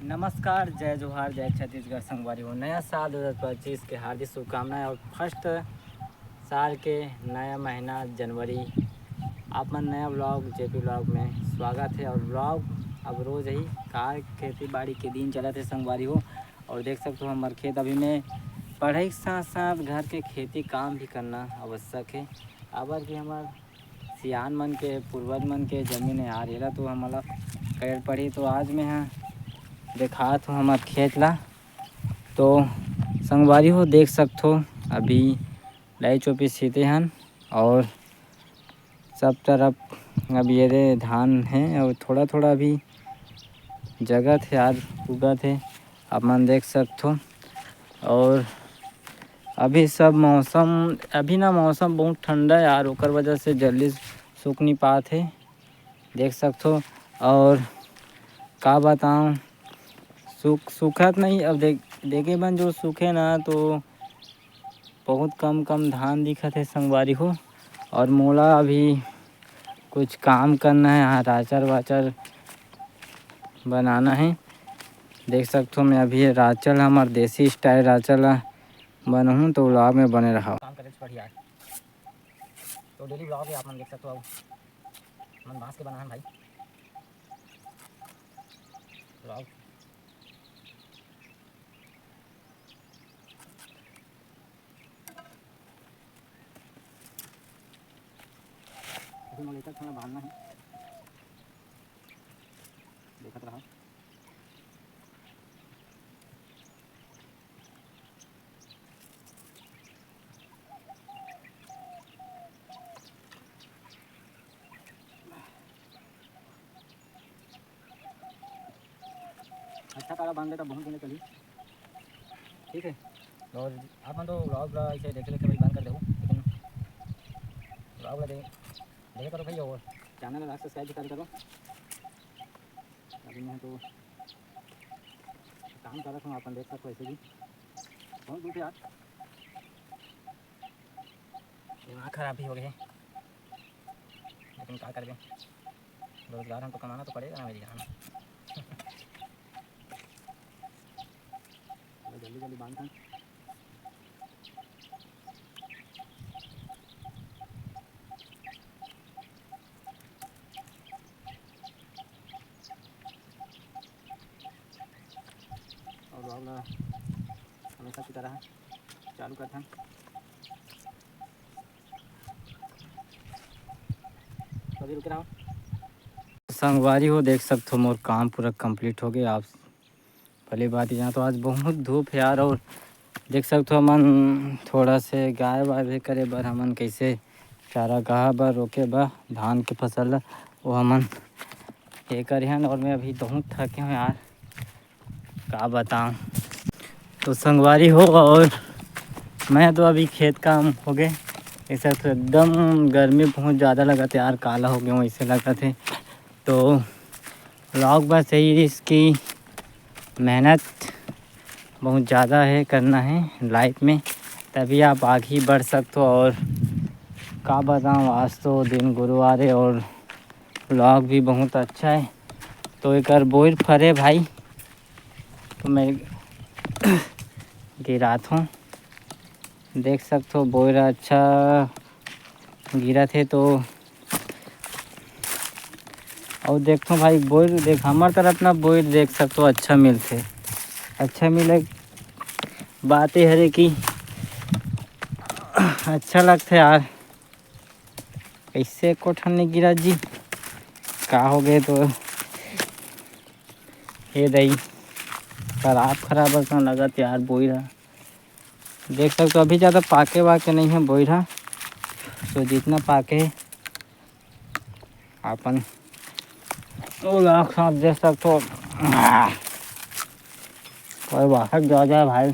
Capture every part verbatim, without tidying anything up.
नमस्कार, जय जोहार, जय छत्तीसगढ़ संगवारी हो। नया साल दो हज़ार पच्चीस के हार्दिक शुभकामनाएं और फर्स्ट साल के नया महीना जनवरी, आप मन नया व्लॉग, जेपी व्लॉग में स्वागत है। और व्लॉग अब रोज ही का खेती बाड़ी के दिन चलत है संगवारी हो। और देख सकते हो हमर खेत अभी में पढ़ाई के साथ साथ घर के खेती काम भी करना आवश्यक है। काबर कि हमर सियान मन के, पूर्वज मन के जमीन है यार, एला तो हमला करे पड़ही। तो आज मैं ह देखात हूँ हमर खेत ला। तो संगवारी हो देख सकथो, अभी लई चोपी सीते हन और सब तरफ अब ये दे धान है और थोड़ा थोड़ा अभी जगत है यार, उगत है, आप मन देख सकथो। और अभी सब मौसम, अभी ना मौसम बहुत ठंडा है यार, ओकर वजह से जल्दी सूख नहीं पात है, देख सकथो। और का बताऊँ, सूख, सूखत नहीं, अब देख, देखे बन जो सूखे ना तो बहुत कम कम धान दिखत है संगवारी हो। और मोला अभी कुछ काम करना है, यहाँ राचर वाचर बनाना है। देख सकथो मैं अभी राचल, हमर देसी स्टाइल राचल ला बनहूँ, तो व्लॉग में बने रहा। काम करे से बढ़िया है। तो डेली व्लॉग है, आप मन देख सकथो। अब मन बांस के बनाहन भाई व्लॉग। अभी मोला एकर थोड़ा बांधना है, देखत रहा। अच्छा काला बांध देता, बहुत दिन चली। ठीक है, और आप मन तो व्लॉग ला ऐसे देखे लेके भाई बंद कर देहू, लेकिन व्लॉग ला दे-, देखे करो भाई, और चैनल ला सब्सक्राइब भी कर करो। अभी मैं तो काम करत हूँ, अपन देख सकते हो ऐसे भी बहुत दूर से आज दिमाग खराब भी हो गए, लेकिन का करबे, रोजगार हमको कमाना तो पड़ेगा ना मेरी जान। जल्दी जल्दी बांध था। और vlog ला हमेशा की तरह चालू करथन। कभी रुके रहो। संगवारी हो, देख सकथो मोर काम पूरा complete हो गए। आप पहली बात यहाँ तो आज बहुत धूप है यार, और देख सकथो हमन थोड़ा से गाय वाय भी करे बर हमन कैसे चारागाह बर रोके बर धान के फसल ला, वो हमन ये करे हन। और मैं अभी बहुत थके हूँ यार, का बताऊँ। तो संगवारी हो, और मैं तो अभी खेत काम हो गए, ऐसा तो एकदम गर्मी बहुत ज़्यादा लगत है यार, काला हो गया हूँ ऐसे लगत है। तो vlog बस यही, इसकी मेहनत बहुत ज़्यादा है, करना है लाइफ में, तभी आप आगे बढ़ सकते हो। और का बताऊँ, आज तो दिन गुरुवार है और vlog भी बहुत अच्छा है। तो एक बोइर फरे भाई, तो मैं गिरात हूँ, देख सकते हो बोइर अच्छा गिरत है। तो और देखो भाई, बोइर देख, हमार तरफ ना बोइर देख सकते हो, अच्छा मिलते, अच्छा मिले। बात ये हरे कि अच्छा लगते यार। कैसे कोठन नहीं गिरा जी, का हो गए तो ये दई खराब खराब असन लगत यार बोइर ह। देख सकते हो अभी ज़्यादा पाके वाके नहीं है बोइर ह, तो जितना पाके है अपन वो लाख साथ दे सकते हो। कोई बाहर जा जाए भाई,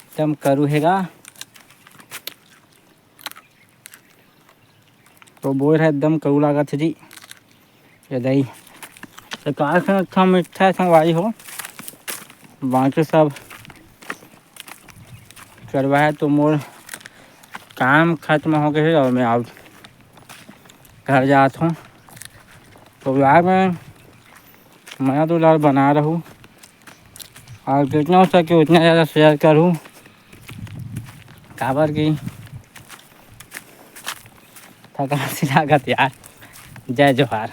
एकदम करू हेगा। तो बोइर ह एकदम करू लागत है जी। ये दही तो का से अच्छा मीठा है संगवारी हो, बाकी सब चरवाहा तो मोर काम खत्म हो गए है और मैं अब घर जात हूँ। तो vlog में मया दुलार बना रहू और जितना हो सके उतना ज़्यादा share करूँ, काबर कि थकान से लागत यार। जय जोहार।